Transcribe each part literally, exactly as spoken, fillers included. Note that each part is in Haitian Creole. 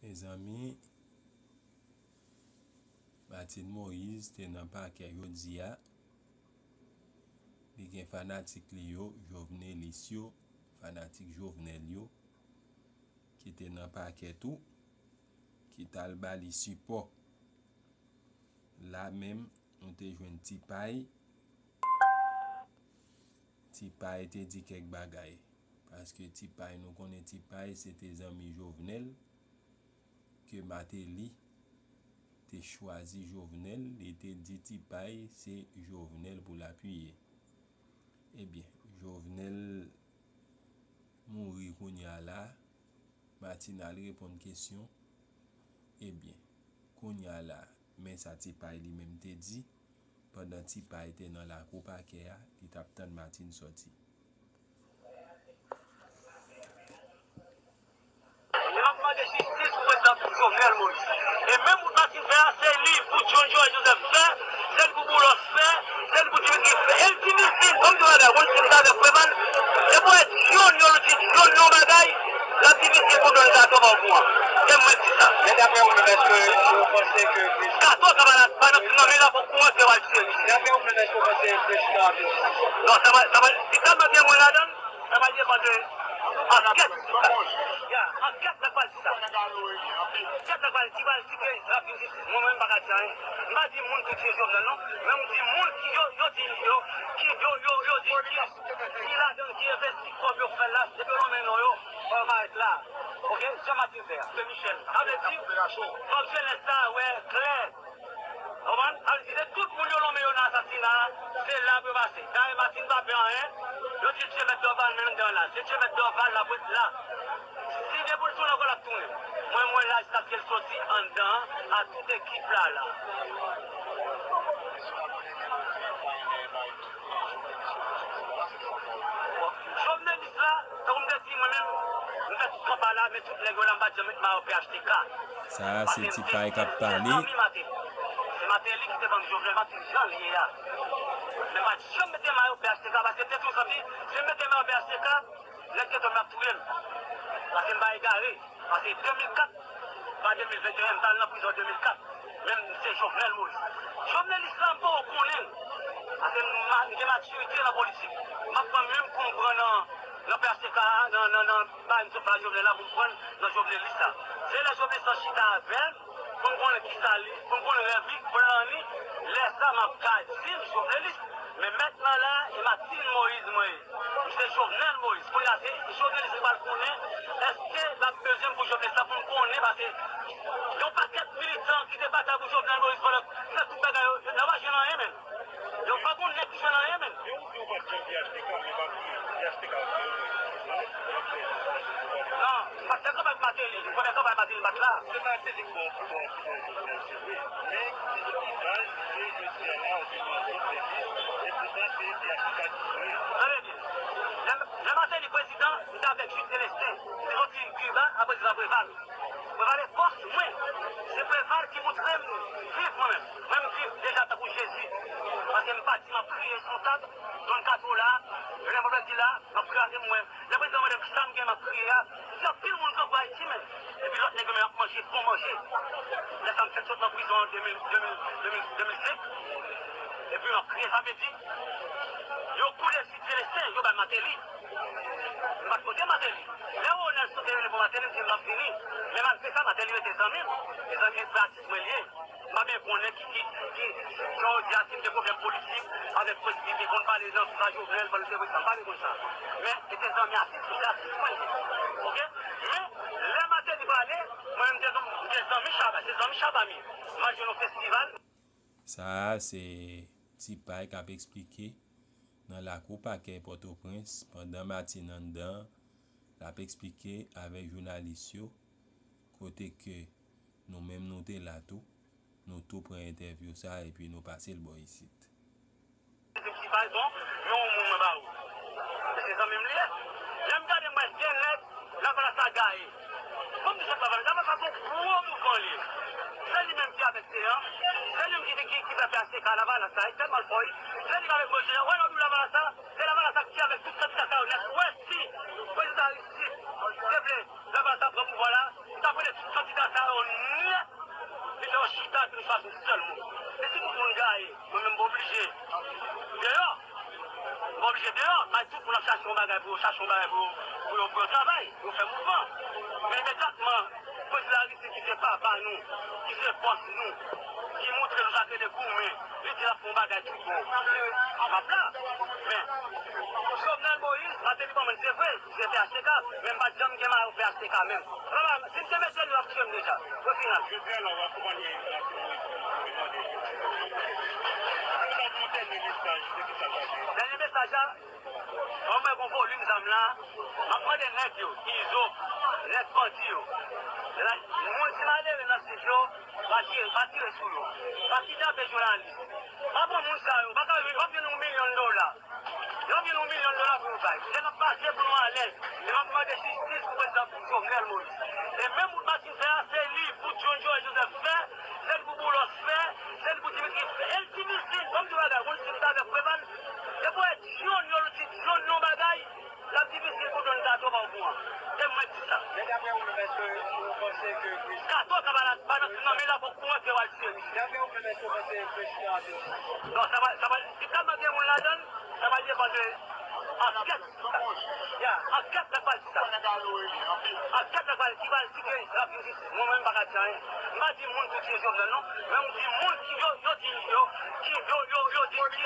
Mezanmi, Martine Moïse te nan pakè jodi a. Li gen fanatik li yo, jovenelis yo, fanatik Jovenel yo, ki te nan pakè tou, ki t al ba li sipò. La menm, nou te jwenn Ti Pay. Ti Pay te di kèk bagay. Paske Ti Pay, nou konnen Ti Pay se te zanmi Jovenel, ke Martelly te chwazi Jovenel, li te di Ti Pay se Jovenel pou l apiye. Ebyen, Jovenel mouri kounye a la, Martine al reponn kesyon. Ebyen, kounye a la, men sa Ti Pay li menm te di, pandan Ti Pay te nan lakou pakè a, li t ap tann Martine sòti. E m ap mande jistis pou prezidan Jovenel Moïse. E menm wout Martine fè a, se li pou John Joël Joseph fè, se li pou Boulos fè, se li pou Dimitri fè. E l Dimitri, ban m di w yon bagay, ou konn si m t avèk Preval, se pou èt John yo, l di John yon bagay, l ap Dimitri pou John gato ba w kouran. Se mwen di sa. Men daprè ou menm, èske ou panse ke prezidan. Gato ka pa la, pa nan, nan men la pou kouran ke w al tire li. Daprè ou menm, èske ou panse prezidan ap vin jistis? Non, sa va, sa va, si tèlman gen moun ladan l, sa va depann de ankèt. Ya, ankèt la pral di sa. Ankèt la pral di, pral di ke l ap vin jistis. Mwen menm, m pa ka di anyen. M pa di moun ki tiye Jovenel non, men m di moun ki yo, yo di yo, ki yo, yo, yo di ki, ki ladan l, ki envesti kòb yo fè l la, depi yo nonmen non yo, fò yo parèt la. Oke, Jean Martin Vert, de Michel. Sa vle di, fòk jenès la wè klè. Konprann? Sa vle di, se tout moun yo nonmen yo nan asasina a, se la pou yo pase. Dayè, Martine pa pè anyen. Yo di Dye mèt Dorval menm anndan la. Se Dye mèt Dorval la pou la. Si gen pou l tounen ankò, l ap tounen. Mwen, mwen la jiskaske l soti anndan a tout ekip la la. Bon, Jovenelis la, tankou m te di, mwen menm, m fè tout kanpay la, men tout nèg yo la, m pa t janm met mayo P H T K. Sa a se Ti Pay k ap pale. Se Martelly ki te ban m Jovenel, Martelly jan l ye a. Men m pa t janm mete mayo P H T K, paske te toujou di, si m mete mayo P H T K, nèg te di m ap touye m. Paske m pa egare. Paske de mil kat, pa de mil venteyen, m t al nan prizon de mil kat. Men m se Jovenel Moïse. Jovenelis la, m poko konnen l. Paske m ma-, m gen matirite nan politik. M ap pran menm kou m pran nan, nan P H T K a, nan, nan, nan, pa m sot pa Jovenel la pou m pran nan Jovenelis la. Se lè Jovenelis la chita avè m, pou m konnen kisa li, pou m konnen rèv li, plan li, lè sa m ap ka di l Jovenelis. Men mentnan la, e Martine Moïse mwen ye. M se Jovenel Moïse. Kounye a se Jovenelis ki pral konnen èske l ap bezwen m pou Jovenelis la pou m konnen, paske yon pakèt militan ki te batay pou Jovenel Moïse pandan fè tout bagay yo, yo pa jwenn anyen menm. Yo pa gon nèg ki jwenn anyen menm. Men ou di ou pa t janm P H T K, men pa bliye, P H T K ap fè yo menm. Non, m pa t fè kanpay pou Martelly. Premyè kanpay Martelly m pa t la. Se Martelly k ba w, k ba w, k ba w Jovenel, se vre. Men ki, ki baz ke jodi a la ou te pran Jovenelis, e poutan se P H T K ki vre? Tande byen. Lè, lè Martelly prezidan, m te avèk Jude Célestin. Li te soti Kiba, apre se Preval. Preval e bòs mwen. Se Preval ki moutre m viv mwen menm. Mwen m viv deja tankou Jezi. Paske m pa di m ap kriye sou tab, Don Kato la, René Poblèt ki la, m ap kraze mwen. Lè prezidan mande m kisa m gen m ap kriye a, m di anpil moun kanpe Ayiti menm. Epi lòt nèg yo menm ap manje bon manje. Lè sa m fèk sot nan prizon an de mil, de mil, de mil, de mil senk. Epi m ap kriye, sa vle di, yo koule Jude Célestin, yo bay Martelly. M pa t kote Martelly. Lè Ronel sot te rele pou Martelly, m di m ap vini. Men malgre sa, Martelly rete zanmi m. E zanmi pratik mwen li ye. M pa byen konnen ki, ki, ki, jan yo di a, si m gen pwoblèm politik avèk prezidan, ki konn pale nan sa Jovenel, pandan se prezidan, m pa byen konn sa. Men, e te zanmi atis, se atis mwen li ye. Oke? Men, lè Martelly prale, mwen menm, m te, m te zanmi Shabba, se zanmi Shabba m ye. M al jwe nan yon festival. Sa a se Ti Pay k ap eksplike nan lakou pakè Pòtoprens, pandan Martine anndan an, l ap eksplike avèk jounalis yo, kote ke nou menm nou te la tou, nou tou pran entèvyou sa a epi nou pase l bò isit. Ti Pay, bon, men yon moun mwen ba ou. Se zanmi m li ye. Lè m gade m wè gen nèg Lavalas la gaye. Ban m di sa Lavalas, Lavalas la se yon gwo mouvman li ye. Se li menm ki avèk Seyan, se li menm ki, ki, ki fè P H T K Lavalas la, li tèlman l fò wi. Se li k avèk Moyiz Jean, wè lè w di Lavalas la, se Lavalas la ki avèk tout kandida sa yo nèt. Wè si prezidan Aristide te vle Lavalas ta pran pouvwa la, li ta pran tout kandida sa yo nèt, li fè yo chita epi nou chwazi yon sèl moun. E si tout moun gaye, mwen menm m pa oblije deyò. M pa oblije deyò, bay tout moun ap chache yon bagay pou yo, chache yon bagay pou yo, pou yo, pou yo travay, pou yo fè mouvman. Men imedyatman, prezidan Aristide ki se papa nou, ki se bòs nou, ki montre nou sa k rele goumen, li di l ap fè yon bagay tout bon. M ap la. Men, Jovenel Moïse, Martelly ban mwen l, se vre, se P H T K, men m pa t janm gen mayo P H T K menm. Papa, si m te mete l, yo ap tiye m deja. Yo fini. Jodi a la, w akonpanye Martelly, mwen mande, si w ta gen yon dènye mesaj, se ki sa l ta ye? Dènye mesaj la, bon, mwen gon volim zam la, m ap mande nèg yo, Izo, nèg bandi yo. Moun ki malere nan Sid yo, pa tire, pa tire sou yo. Pa kidnape jounalis. Pa pran moun sa yo, pa ka, w ap jwenn yon milyon dola. Yo vin yon milyon dola pou yo bay. Se n ap mache pou nou alèz. E m ap mande jistis pou prezidan Jovenel Moïse. E menm wout Martine fè a, se li pou John Joël Joseph fè, se li pou Boulos fè, se li pou Dimitri fè. E l difisil, ban m di w bagay, moun si m t avèk Preval, depi w wè John yo, yo di John yon bagay, l ap difisil pou John Kato pa okouran. E mwen k di sa. Men daprè ou menm, èske ou panse ke prezidan Kato ka pa nan, pa nan, nan men l ap okouran ke w al tire misye. Daprè ou menm, èske ou panse prezidan a te Non, sa va, sa va, si tèlman gen moun ladan l, sa va depann de ankèt. Ya, ankèt la pral di sa. Ankèt la pral, ki pral di ke l ap vin jistis. Mwen menm, m pa ka di anyen. M pa di moun ki tiye Jovenel, non. Men m di moun ki yo, yo di, yo, ki, yo, yo, yo di ki,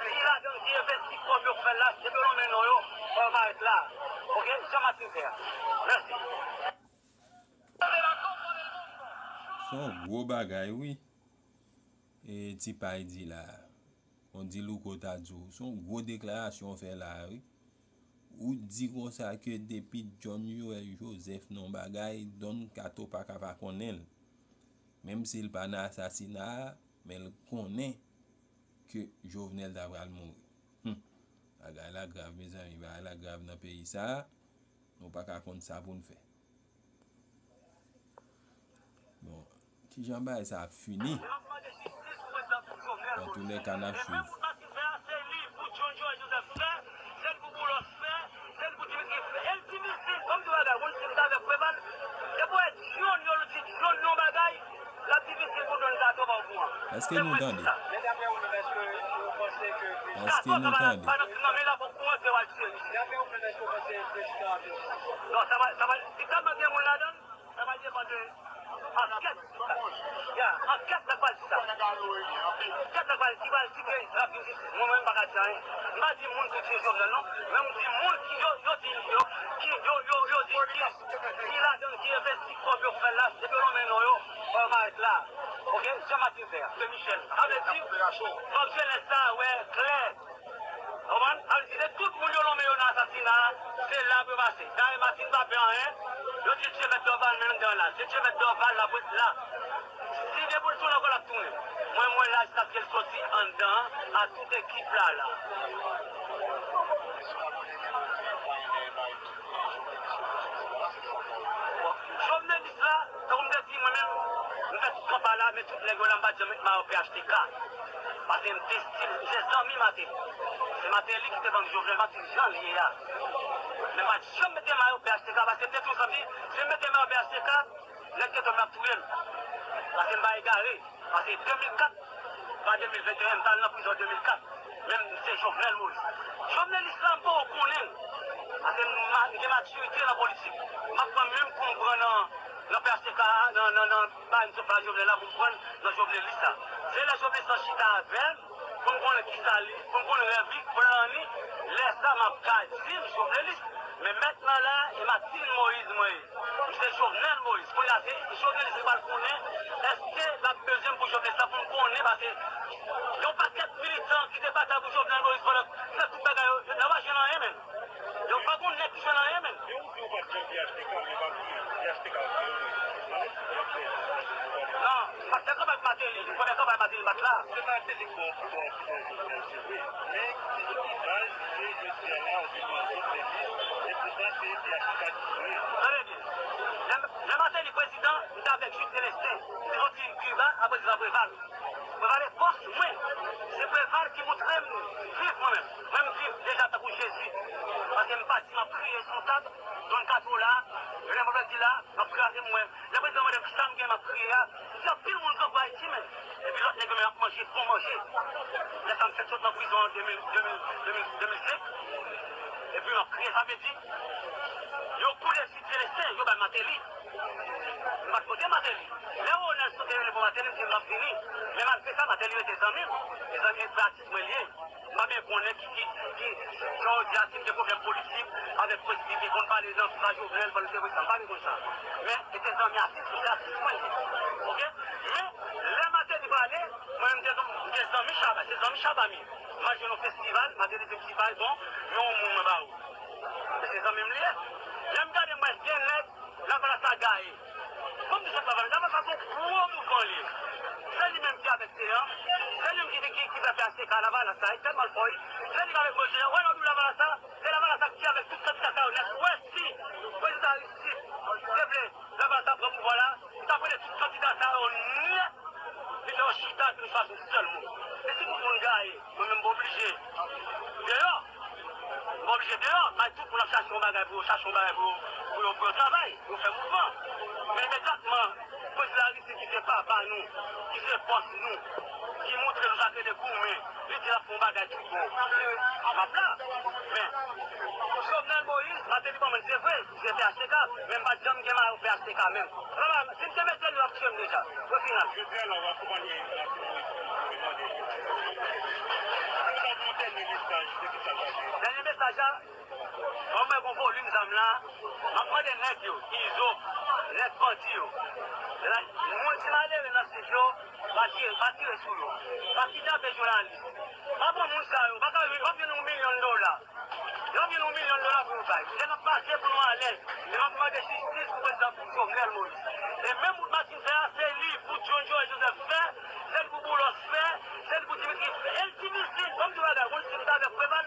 ki ladan l, ki envesti kòb yo pou fè l la, depi yo nonmen non yo, fò yo parèt la. Oke? Jan Martine fè a. Mèsi. Se yon gwo bagay, wi. E, Ti Pay di la a. On di Louko ta di w. Se yon gwo deklarasyon w fè la a, wi. Ou di konsa ke depi John Joël Joseph nan bagay, Don Kato pa ka pa konnen l. Menm si l pa nan asasina a, men l konnen ke Jovenel ta pral mouri. Hum. Bagay la grav, mezanmi. Bagay la grav nan peyi sa a. Nou pa ka konn sa pou n fè. Bon, kijan bagay sa ap fini? Antoulèka, n ap swiv. Èske nou tande? Èske nou tande? Non, sa va, sa va, si tèlman gen moun ladan l, sa va depann de ankèt. Ya, ankèt la pral di sa. Ankèt la pral, ki pral di ke l ap vin jistis. Mwen menm, m pa ka di anyen. M pa di moun ki tiye Jovenel, non. Men m di moun ki yo, yo di, yo, ki, yo, yo, yo di ki, ki ladan l, ki envesti kòb yo pou fè l la, depi yo nonmen non yo, fò yo parèt la. Oke? Jan Martine fè a. Se Michel. Sa vle di, fòk jenès sa wè klè. Konprann? Sa vle di, se tout moun yo nonmen yo nan asasina a, se la pou yo pase. Dayè, Martine pa pè anyen. Yo di l se Mèt Dorval menm anndan la. Se se Mèt Dorval la pou la. Si gen pou l tounen ankò, l ap tounen. Mwen, mwen la jiskaske l soti anndan an, a tout ekip la la. Bon, Jovenelis la, tankou m te di, mwen menm, m fè tout kanpay la, men tout nèg yo la, m pa t janm met mayo P H T K. Paske m te estim, m se zanmi Martelly. Se Martelly ki te ban m Jovenel, m ap di l jan l ye a. Men m pa t janm mete mayo P H T K, paske m te toujou santi, si m mete mayo P H T K, nèg gentan ap touye m. Paske m pa egare. Paske de mil kat pa de mil venteyen, m t al nan prizon de mil kat. Men m se Jovenel Moïse. Jovenelis la, m poko konnen l. Paske m ma-, m gen matirite nan politik. M ap pran menm kou m pran nan, nan P H T K a, nan, nan, nan bagay m sot pale Jovenel la pou m pran nan Jovenelis la. Se lè Jovenelis la chita avè m, pou m konnen kisa li, pou m konnen rèv li, plan li, lè sa m ap ka di l Jovenelis. Men mentnan la, e Martine Moïse mwen ye. M se Jovenel Moïse. Kounye a, se Jovenelis ki pral konnen èske l ap bezwen m pou Jovenelis la pou m konnen, paske yon pakèt militan ki te batay pou Jovenel Moïse pandan fè tout bagay yo, yo pa jwenn anyen menm. Yo pa gon nèg ki jwenn anyen menm. Yo di w pa t janm P H T K, men pa bliye, P H T K ap jere. Non, m pa t fè kanpay pou Martelly. Premyè kanpay Martelly m pa t la. Se Martelly k ba w pouvwa a, ki ba w Jovenel, se vre. Men ki, ki baz ke jodi a la, ou vin yon Jovenelis, e poutan se P H T K ki jere? Tande byen. Lè, lè Martelly prezidan, m t avèk Jules Célestin. M te soti Kiba a prezidan Preval. Preval e bòs mwen. Se Preval ki montre m viv mwen menm. Mwen m viv deja tankou Jezi. Paske m pati, m ap kriye sou tab, Don Kato la, Revòlvè di la, m ap kraze mwen. Lè prezidan mande m kisa m gen, m ap kriye a. Di anpil moun kanpe Ayiti, men. Epi lòt nèg yo menm ap manje bon manje. Lè sa m fèk sot nan prizon an de mil, de mil, de mil, de mil senk. Epi m ap kriye, sa vle di, yo koule Selesten, yo bay Mateli. M pa t kote Mateli. Lè Ronèl Sou te rele pou Mateli, m di m p ap vini. Men malgre sa, Mateli rete zanmi m. E zanmi, e frè atis mwen li ye. M pa byen konnen ki, ki, ki, jan yo di a, si m gen pwoblèm politik avèk Prince P P, konn pale nan sa Jovenel, pandan se Prince, m pa byen konn sa. Men, e te zanmi atis, se atis mwen li ye. Oke? Men, lè Mateli prale, mwen menm, m te, m te zanmi Shabba, se zanmi Shabba m ye. M al jwe nan festival, Mateli di m Shabba bon, men yon moun mwen ba ou. Se zanmi m li ye. Lè m gade m wè gen nèg Lavalas la gaye. Kòm di chèf Lavalas, Lavalas la se yon gwo mouvman li ye. Se li menm ki avèk Seyan, se li menm ki, ki, ki fè P H T K Lavalas la, li tèlman fò wi. Se li ki avèk Moyiz Jean, wè lè w di Lavalas la, se Lavalas la ki avèk tout kandida sa yo nèt. Wè si prezidan Aristide te vle Lavalas la pran pouvwa la, li t ap rele tout kandida sa yo nèt, li fè yo chita epi li chwazi yon sèl moun. E si tout moun gaye, mwen menm m oblije deyò. M oblije deyò. Bay tout moun ap chache yon bagay pou yo, chache yon bagay pou yo, pou yo, pou yo travay, pou yo fè mouvman. Men imedyatman, prezidan Aristide ki se papa nou, ki se bòs nou, ki montre nou sa k rele goumen, li di l ap fè yon bagay tout bon. M ap la. Men, Jovenel Moïse, Mateli ban mwen l, se vre, se P H T K, men m pa t janm gen mayo P H T K menm. Papa, si m te mete l, yo ap tiye m deja. Pwen final. Jodi a la, w ap konpanye Mateli, mwen mande. Sa se yon dènye mesaj, se ki sa l va di? Dènye mesaj la, ban mwen gon volim zam la, m ap mande nèg yo, Izo, nèg bandi yo. Moun ki malere nan sid yo, pa tire, pa tire sou yo. Pa kidnape jounalis. Pa pran moun sa yo, pa ka, w ap jwenn yon milyon dola. Yo vin yon milyon dola pou yo bay. Se n ap mache pou nou alèz. E m ap mande jistis pou prezidan Jovenel Moïse. E menm wout Matin fè a, se li pou John Joël Joseph fè, se li pou Boulos fè, se li pou Dimitri fè. E l difisil, ban m di w bagay, ou konn si m t avèk Preval,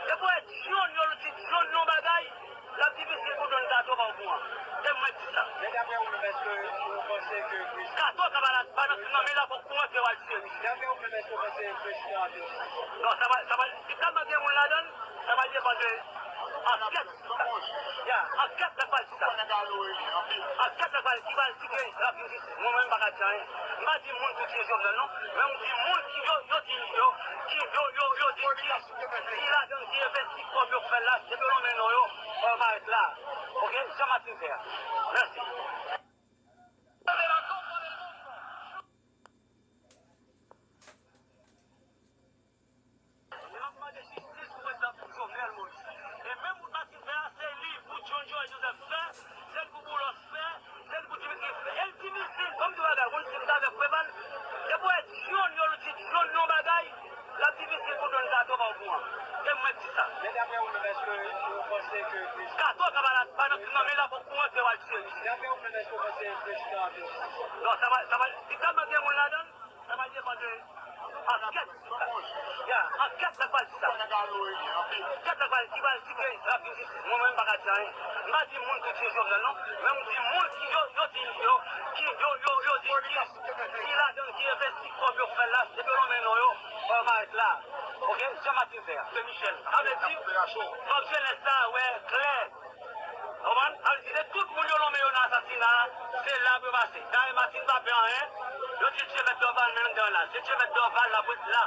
depi w wè John yo, ti John non bagay, l ap difisil pou Don Kato ba w kouran. E mwen di sa. Men daprè ou menm, èske ou panse ke prezidan Kato ka pa nan, pa nan, nan men la pou kouran ke w al tire misye? Daprè ou menm, èske ou panse prezidan ap vin jistis? Non, sa va, sa va, si tèlman gen moun ladan l, sa va depann de ankèt. Ya, ankèt la pral di sa. Ankèt la pral, ki pral di ke l ap vin jistis. Mwen menm, m pa ka di anyen. M pa di moun ki tiye Jovenel, non. Men m di moun ki yo, yo di, yo, ki, yo, yo, yo di ki, ki ladan, ki envesti kòb yo fè la, depi yo nonmen non yo, fò yo parèt la. Oke? Jan Matin fè a. Mèsi. E m ap mande jistis pou prezidan Jovenel Moïse. E menm wout Matin fè a, se li pou John Joël Joseph fè, se li pou Boulos fè, se li pou Dimitri fè. E l difisil, ban m di w bagay, ou konn si m t avèk Preval, depi w wè John yo, nou di John non bagay, l ap difisil pou Don Kato ba w kouran. E mwen di sa. Men daprè ou menm, èske ou panse ke prezidan Kato ka pa la, pa nan, nan men la pou kouran ke w al tire misye? Daprè ou menm, èske ou panse prezidan ap vin jistis? Non, sa va, sa va, li tèlman gen moun ladan l, sa va depann de ankèt. Ya, ankèt la pral di sa. Ankèt la pral, ki pral di ke l ap vin jistis. Mwen menm, m pa ka di anyen. M pa di moun ki tiye Jovenel, non. Men m di moun ki yo, yo di, yo, ki yo, yo, yo di ki, ki ladan, ki envesti kòb yo fè la, depi yo nonmen non yo, fò yo parèt la. Oke? Jan Matin fè a, se Michel. Sa vle di, fòk jenès la wè klè. Konprann? Sa vle di, se tout moun yo nonmen yo nan asasina a, se la pou yo pase. Dayè, Matin pa pè anyen. Yo di l tiye mèt Dorval menm anndan la. Se tiye mèt Dorval la pou l la.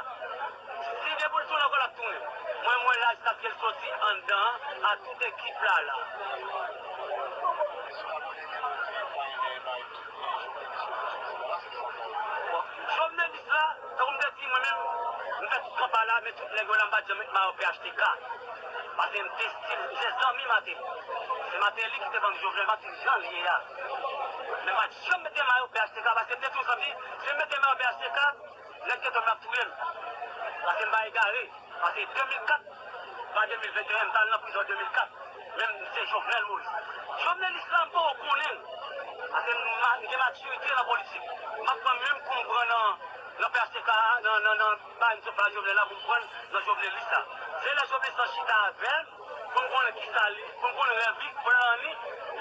Si gen pou l tounen ankò, l ap tounen. Mwen, mwen la jiskaske l soti anndan an, a tout ekip la la. Bon, Jovenelis la, tankou m te di, mwen menm, m fè tout kanpay la, men tout nèg yo la, m pa t janm met mayo P H T K. Paske m te estim, m se zanmi Mateli. Se Mateli ki te ban m Jovenel, m ap di l jan l ye a. Men m pa t janm mete mayo P H T K, paske m te toujou santi, si m mete mayo P H T K, nèg gentan ap touye m. Paske m pa egare. Paske de mil kat pa de mil venteyen, m t al nan prizon de mil kat. Men m se Jovenel Moïse. Jovenelis la, m poko konnen l. Paske m ma-, m gen matirite nan politik. M pa pran menm kou m pran nan, nan P H T K a, nan, nan, nan bagay m sot fè a Jovenel la pou m pran l nan Jovenelis la. Se lè Jovenelis la chita avè m, pou m konnen kisa li, pou m konnen rèv li, plan li,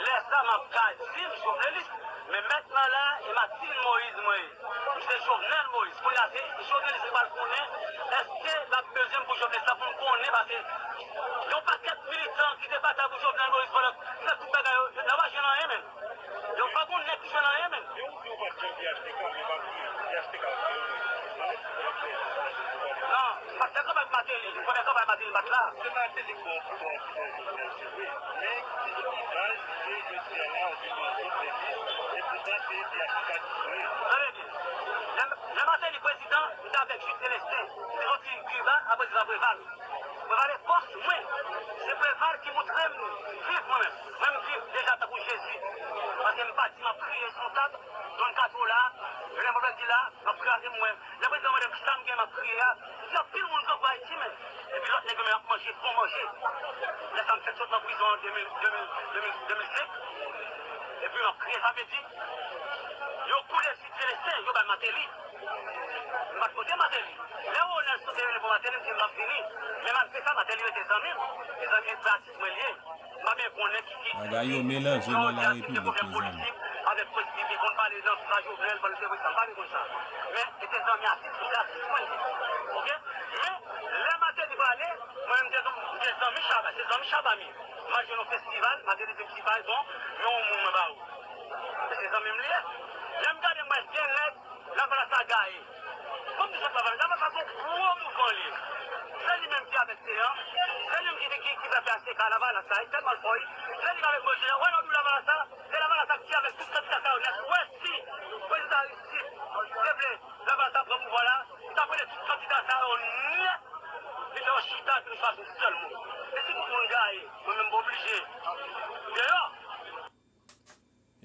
lè sa m ap ka di l Jovenelis. Men mèt lan la, e Martine Moïse mwen ye. M se Jovenel Moïse. Kounye a se Jovenel ki pral konnen èske l ap bezwen m pou Jovenel sa pou m konnen, paske yon pakèt militan ki te batay pou Jovenel Moïse pandan se tout bagay yo, yo pa jwenn anyen menm. Yo pa gon nèg ki jwenn anyen menm. Yo, yo pa t janm P H T K, men pa bliye, P H T K, non, m pa t fè kanpay pou Martelly, m pa t fè kanpay Martelly bat la. Se Martelly ki bon, ki bon, ki bon, ki bon, se vre. Men, ki vizaj, ke jodi a la, ou vin yon lòt minis, e pou sa, se P H T K ki vre. Tande byen. Lè, lè Martelly prezidan, m te avèk Jude Célestin, m te soti Kiba, apre se Preval. Preval e bòs mwen. Se Preval ki moutre m viv mwen menm. Mwen, m viv deja tankou Jezi. Paske m pa di m ap kriye sou tab, donn kato la, lè m ap di la, m ap kraze mwen. Lè prezidan mande m kisa m gen, m ap kriye a. Di anpil moun pran pou Ayiti menm. Epi lòt nèg yo menm ap manje fon manje. Lè sa m fèk sot nan prizon an de mil, de mil, de mil, de mil senk. Epi m ap kriye, sa vle di, yo koule Jude Célestin, yo bay Martelly. M pa t kote Martelly. Lè Ronel sot te rele pou Martelly, m di m ap vini. Men malgre sa, Martelly rete zanmi m. E zanmi atis mwen li ye. M pa byen konnen ki, ki, bagay yo melanje nan larepiblik, mezanmi. Avèk politik, li konn pale nan sa Jovenel, pandan se vre sa, m pa byen konn sa. Men, e te zanmi atis, se atis mwen li ye. Oke? Men, lè Martelly prale, mwen menm, m te, m te zanmi Shabba, se zanmi Shabba m ye. M al jwe nan festival, Martelly di m, "Shabba, bon, men yon moun mwen ba ou." Se zanmi m li ye. Lè m gade, m wè gen nèg Lavalas la gaye. Kòm di sòt Lavalas, Lavalas la se yon gwo mouvan li ye. Se li menm ki avèk Seyan. Se li menm ki, ki, ki fè P H T K Lavalas la, li tèlman fò, wi. Se li k avèk Moïse Jean. Wè, lè w di Lavalas la, se Lavalas la ki avèk tout kandida sa yo nèt. Wè, si prezidan Aristide te vle Lavalas la pran pouvwa la, li t ap rele tout kandida sa yo nèt. Li fè yo chita, epi nou chwazi yon sèl moun. E si tout moun gaye, mwen menm m oblije deyò.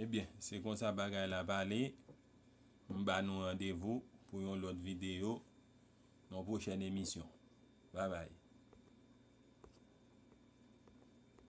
Ebyen, se konsa bagay la pale. M ba nou randevou pou yon lòt videyo nan yon pwochèn emisyon. Babay.